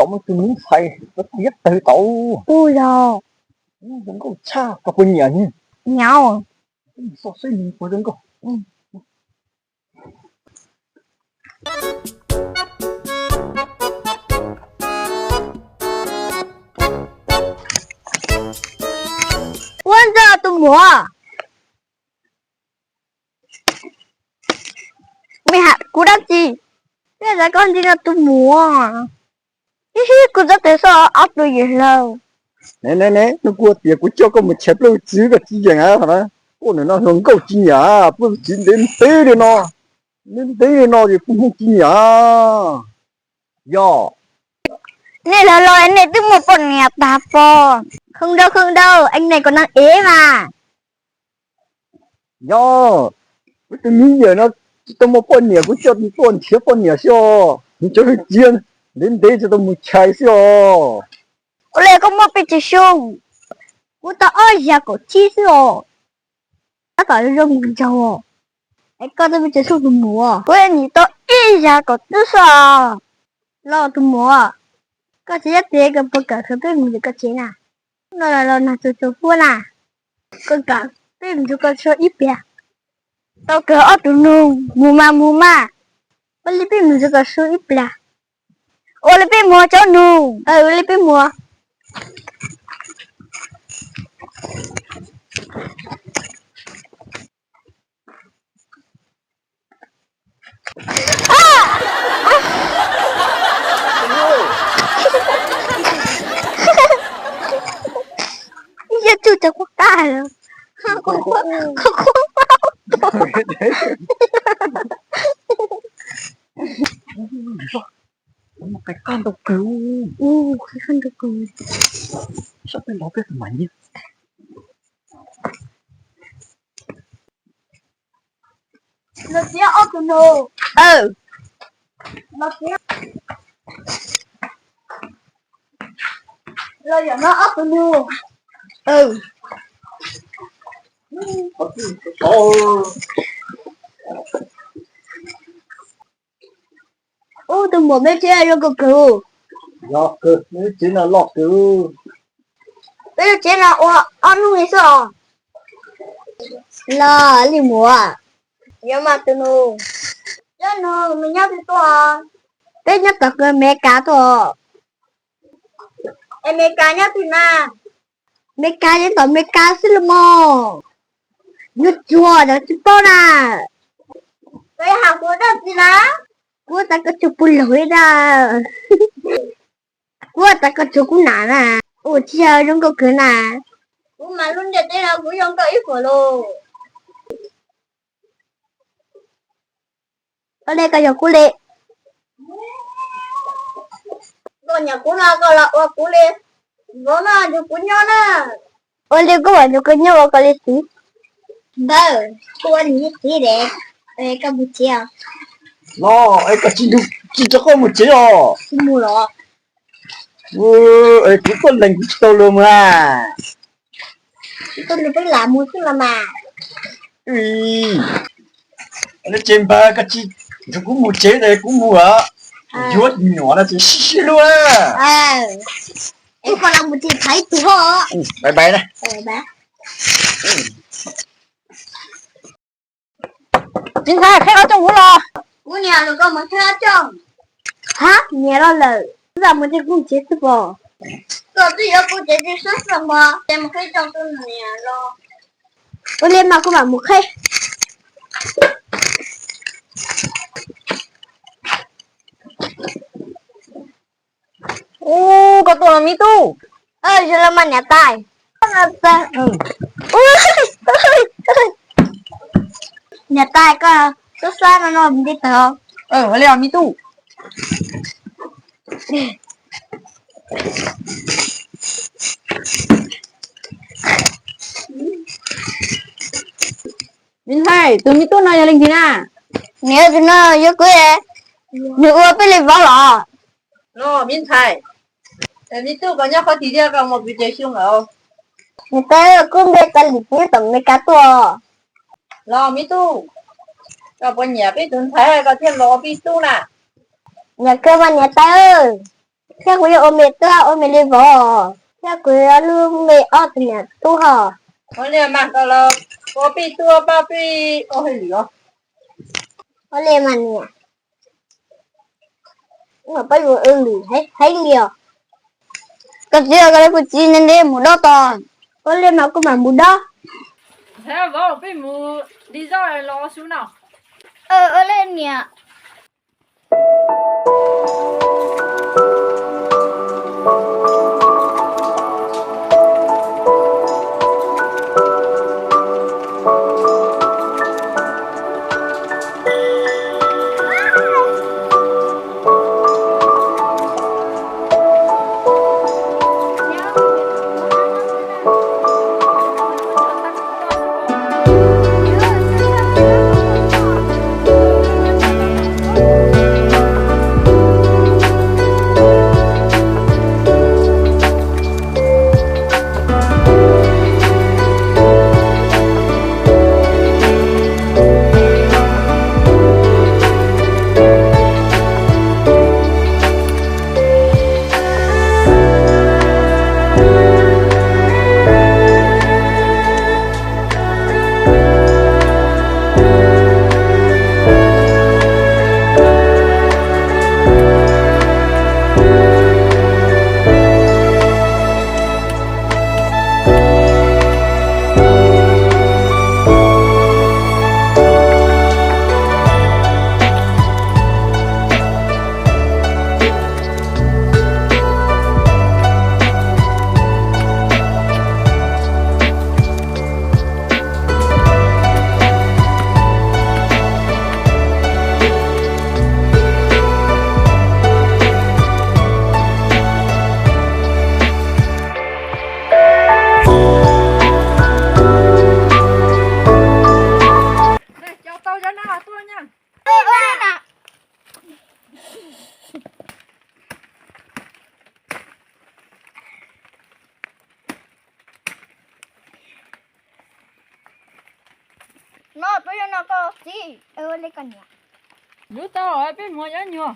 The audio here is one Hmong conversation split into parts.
Muaj tus me ntxhais tiab tawg tau. Ub yog. Zoo nkauj tshaj, koj puas nyiam? Nyiam. Xauj seb nws puas zoo nkauj. Ua ntxawg tus muam, mej has kuv dab tsi? Peb xav koj nti no tus muam. Ib hib kuv txob tes xoj ob tug yim hlaws. Ne ne ne, nug kuv tias kuv coj koj mus chais plaub txiv koj tsis yeem a. Koj nim no hluas nkauj tsis nyiam, plaub txiv ntev ntev li no, ntev ntev li no es kuv hnub tsis nyiam. Yog. Nej hlawv los nej twb muaj poj niam tag pog. Không đâu không đâu, anh này còn đang ế mà. Yog, kuv tus me nyuam no tsis tau muaj poj niam, kuv coj tuaj nrhiav poj niam xwb os. Nws cov hwj txiv ntev ntev tsis tau mus chais xwb os. Ua li koj muaj pes tsawg xyoo? Kuv tau ob yag kaum tsib xwb os. Tab tom zoo mus nraug os. Es koj tau pes tsawg xyoo tus muam? Kuv nim tau ib yag kaum tsib xwb os. Los tus muam, koj tsis nyob tsev koj puas kam khwv peb mus ntawm koj tsev na? Hnub no los nag tsuag tsuag huab na, koj kam peb mus nrog koj so ib pliag? Tau kawg ob tug nug, mus mas mus mas. Ua li peb mus nrog koj so ib pliag. Ua li peb mus cov nug, ua li peb mus. Yog tsuj cov quaj qaj los. Qaj ntau kawg. Qaj ntau kawg. Sab peb los peb mam nyiag. Los txiav ob tug nug. Los txiav. Los yam no ob tug nug. Ub, tus muam, peb tsev zoo kawg kawg. Yog kawg, peb tsev no loj kawg. Peb lub tsev no ua ob hnub li xwb os. Los li muam. Yog mas tus nug. Cov nug, nws nyob twg tuaj? Peb nyob tom Amelikas tuaj. Amelikas nyob twg na? Amelikas nyob tom Amelikas xwb los mas. Nyob tsuag los tsis paub na. Koj yuav has kuv dab tsi na? Kuv xav koj tsuag puag laug li na. Kuv xav koj tsuag kuv nam na. Ua tsis yog zoo nkauj kawg na. Kuv mas lub ntiaj teb no kuv zoo nkauj ib puas lauj. Ua li koj yog kuv li. Koj nyiam kuv no koj los ua kuv li. Vauv no nrog kuv nyob na. Ua li kuv mam nrog koj nyob ua koj li txiv. Npawg, kuv ua nws li txiv de. Koj mus tsev os. No, es koj tsis nrog, tsis nrog koj mus tsev os? Tsis mus los. Es kuv tuaj lees kuv tsis tau lus mas. Tuaj lus peb lam mus xwb los mas. Ua li ces npawg koj tsis nrog kuv mus tsev ces kuv mus os. Yuav nyuam no ces sib sib hlub. Es koj los mus tsev thaiv ib tug hos. Bye bye na. Txiv ntxhais, qhib qhov rooj kuv los. Kuv niam lus koj mus qhib qhov rooj. Hab, niam los lawm, wb mus tsev kuv tsev xwb pom. Koj twb yuav kuv tsev tsis sub xwb mog, ces mus qhib rooj tus niam los. Ua li mas kuv mam mus qhib. Ub, koj tuaj los me tub? Zoo los mas niam tais. Niam tais, koj xub xab no no nti tawg. Ua li os me tub. Me ntxhais, tus me tub no yog leej twg na? Nws tus no yog kuv, nws ua peb li vauv los. Los me ntxhais, me tub koj nyob qhov twg thiab koj muaj pes tsawg xyoo lawm? Niam tais, kuv npe Kav Lim, kuv nyob tom Amelikas tuaj. Los me tub, koj puas nyiam peb tus ntxhais koj thiaj los ua peb tub na? Nyiam kawg mas niam tais. Thiab kuv yuav ua me tub ua me li vauv, thiab kuv yuav hlub me ob tug niam tub hos. Ua li mas koj los ua peb tub pab peb ua hauj lwm os. Ua li mas niam, pab yuav ua lwm heev li os. Koj txiv, koj li kuv txiv ntev ntev mus dob tos. Ua li mas kuv mam mus dob. Vauv, peb mus di zoj los ua su no. Ua li niam. No tuaj yog no koj txiv, ua li koj niam. Yuav tau peb mus nyob nyuag.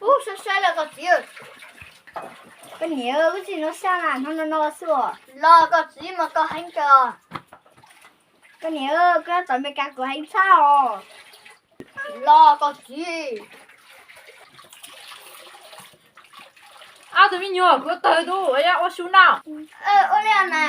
Ub, sab sab lawm koj txiv. Koj niam, wb tsis noj sab na, hnub no no xwb. Los koj txiv mas koj heev kawg. Koj niam, koj tab tom Meskas kuv heev tshaj os. Los koj txiv. Ob tug me nyuam, kuv tawg tus uas yuav ua su no. Ua li na.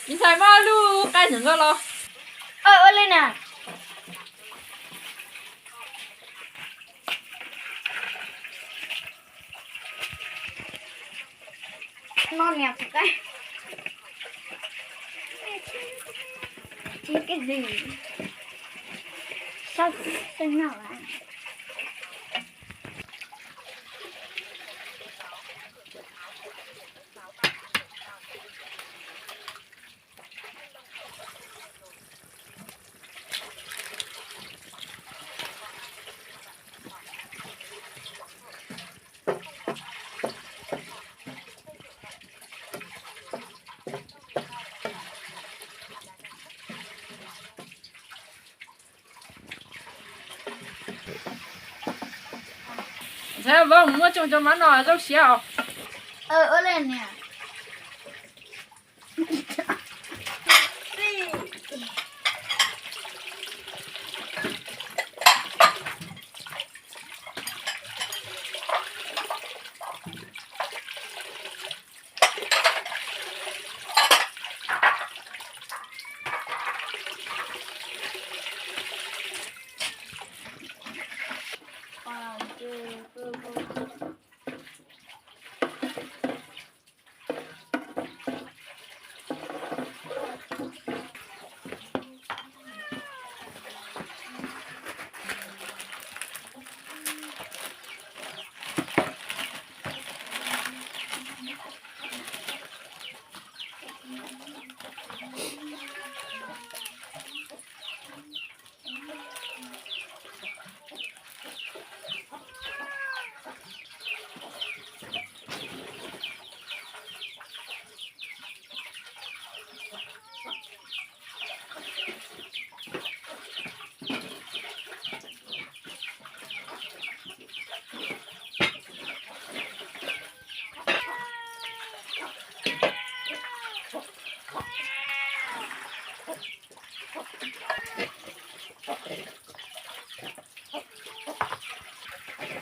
Ntxhais, muab lub qaib ntawm no los. Ua li na. No niam tus qaib. Cái gì? Sao sao nào vậy? Ntxhais Vauv, muab tsoom cov mab no zoo siab os. Ua li niam.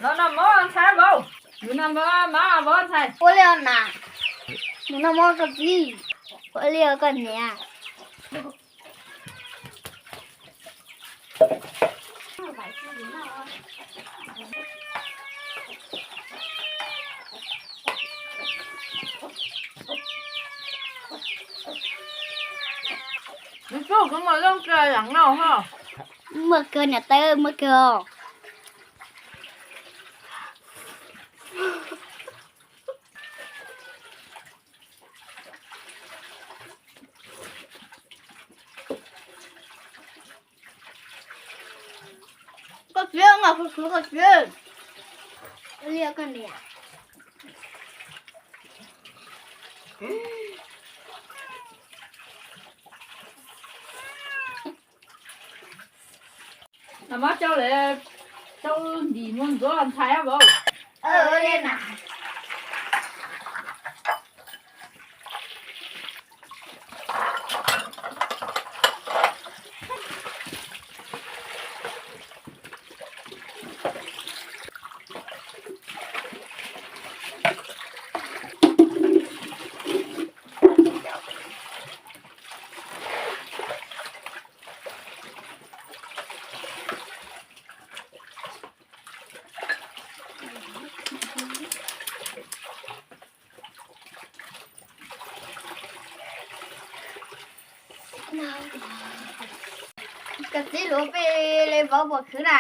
Los noj mov ntxhais Vauv. Los noj mov, mov Vauv ntxhais. Ua li os niam. Los noj mov koj txiv. Ua li os koj niam. Kuv mus zoo kawg, yam no ho. Muaj kawg niam tais, muaj kawg os. Koj txiv, noj koj txiv. Ua li koj niam. Noj mov tsau lawm, tsau ntim mus ntxuav ntxhais Vauv. Ua li na. Koj txiv, luag peb li vauv puas khwv na?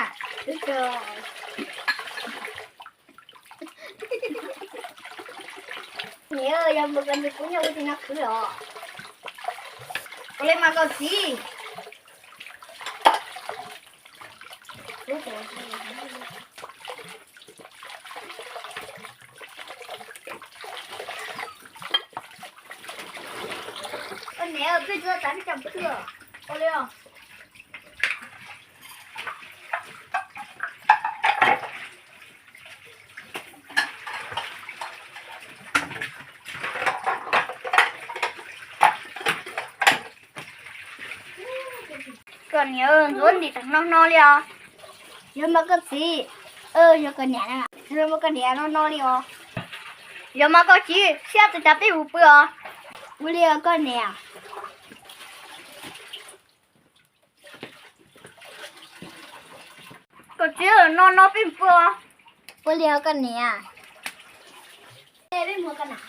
Niam, yog mus koj nrug kuv nyob ua tsis noj khwv os. Ua li mas koj txiv. Koj niam, peb tsis tau tas peb cov pwj. Ua li os. Koj niam, ntxuav ntim tas no no li os. Yog mas koj txiv. Yog koj niam, yog mas koj niam, no no li os. Yog mas koj txiv, siab tas cas peb mus pw os. Ua li os koj niam. Koj txiv, no no peb mus pw os. Ua li os koj niam. Peb mus koj niam.